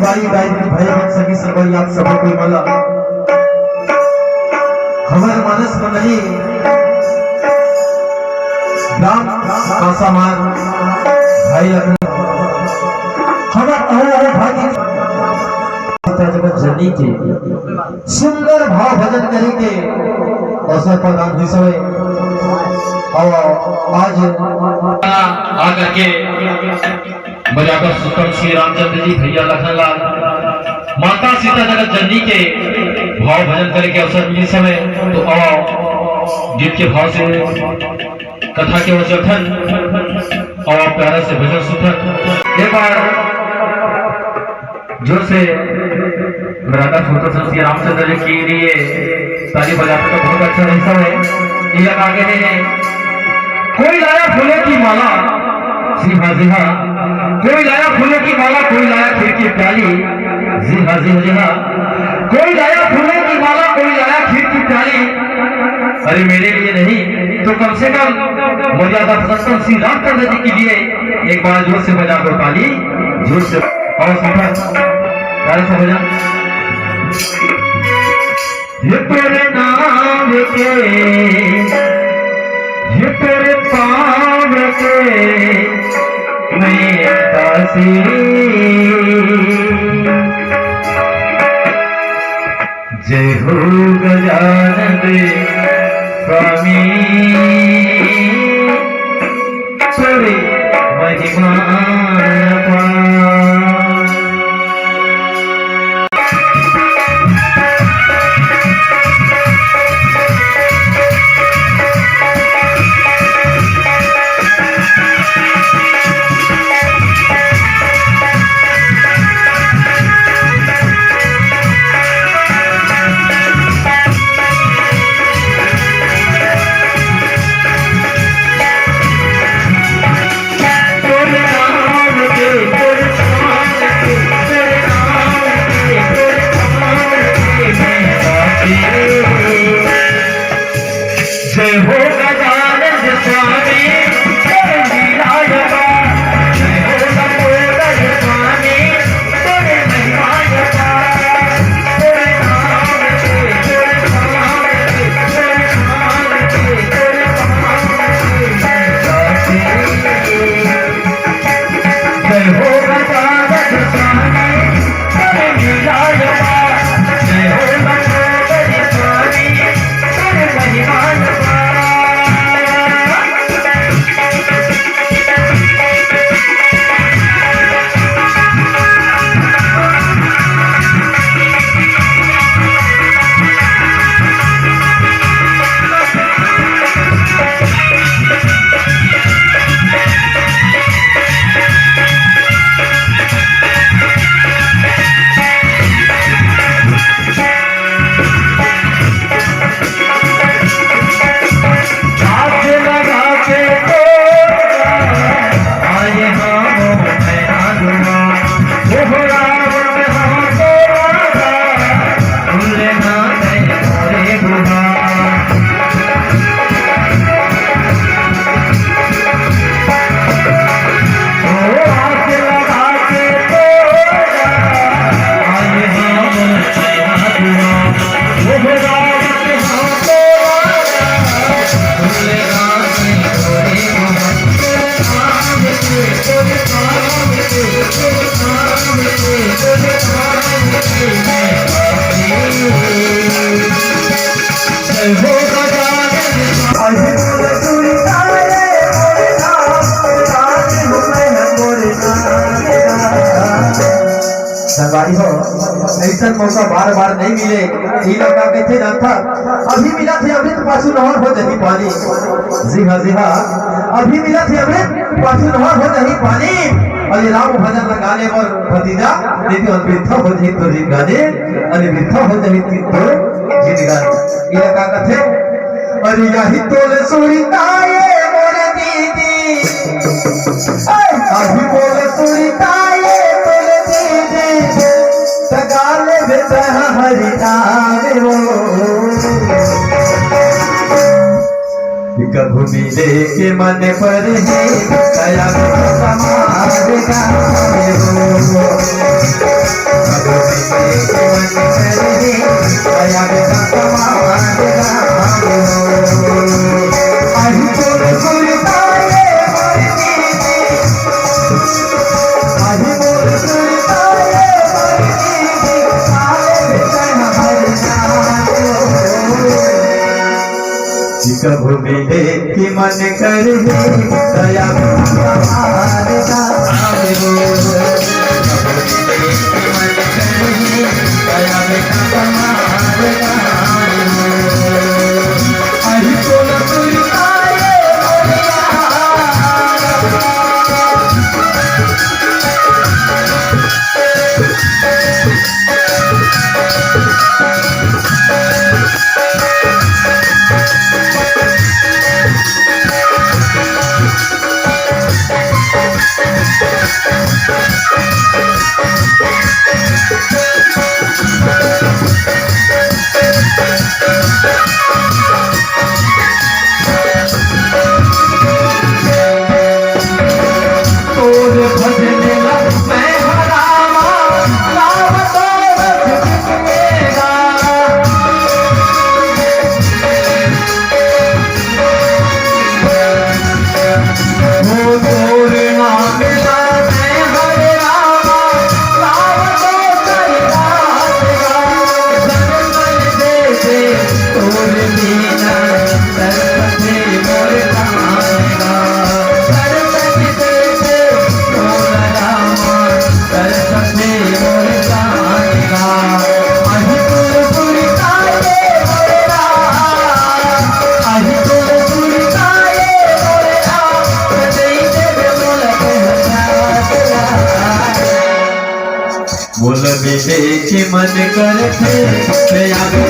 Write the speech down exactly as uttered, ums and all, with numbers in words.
भाई, भाई, भाई, हम सभी संगवारी, आप सबो कोई मन ला हमर मानस मंडली ग्राम कासामार भाई लखन हमर अहो अहो भाई जगत जननी के सुंदर भाव भजन करे के अवसर प्रदान होइस हवे। और आज आकर के मर्यादा पुरुषोत्तम श्री रामचंद्र जी, भैया लखन लाल, माता सीता जगत जननी के भाव भजन करे के अवसर मिलिस हवे। तो आओ, गीत के भाव से कथा के वचन और प्यारा से भजन सुथन। एक बार जोर से मर्यादा पुरुषोत्तम श्री रामचंद्र जी के लिए ताली बजाते तो बहुत अच्छा रहता है। ये लगा के है, कोई लाया फूलों की माला, जी हाँ, जी हाँ, कोई लाया फूलों की माला, कोई लाया खीर की प्याली, जी हाँ, जी हाँ, जी हाँ, कोई लाया फूलों की माला, कोई लाया खीर की प्याली। अरे, मेरे लिए नहीं तो कम से कम मर्यादा पुरुषोत्तम श्री रामचंद्र जी के लिए एक बार जोर से बजा दो ताली, जोर से। और सुपर, प्यारे से बजा। ये तेरे नाम के, ये तेरे पाँव के मैं दासी। जय हो गजानन स्वामी, तेरी महिमा अपार। जय हो गजानन स्वामी, जय लीलायता। जय हो लंबोदर स्वामी, जय महिमायता। जय नाम के, जय नाम के, जय नाम के, जय नाम के, जय नाम के। जय हो गजानन स्वामी, जय लीलायता। जय हो लंबोदर स्वामी, जय महिमायता। संगवारी हो, अइसन मौका बार-बार नइ मिले। ई लगा कथे जानथा, अभी मिलत हे, अभी तो पाछू नहर हो जाही पानी। जी हाँ, जी हाँ, अभी मिलत हे, अभी पाछू नहर हो जाही पानी। अउ ये राम भजन लगा ले मोर भतीजा, नहीं तो अनबिरथा हो जाही तोर जिनगानी, अनबिरथा हो जाही तोर जिनगानी। ई लगा कथे, अरे याही तोले सुरता ये मोर दीदी। अभी बोल सुरता ये बोल दीदी, सगाले बेटा हरि नाम हो। कभू मिले के मन पर हे, कया समाज गावे हो। मन करही दया कमाल का, मन करही दया कमाल का। अहि तोला तुरता ये मोर यार। तोर भजन ला मैं हरावा, राम तोर भजन मेरा। वो तोर नाम ला मैं हरावा, राम तो करुणात गा। दर्शन दे दे तोर बिना, दर्शन दे मोर कान्हा। दर्शन दे दे मोर रामा, दर्शन दे मोर कान्हा। अहि तोर पुरता ये मोर राम, अहि तोर पुरता ये मोर राम, सजई देबे मोला तोर साथ। मोला मिले के मन करथे, मैं आबे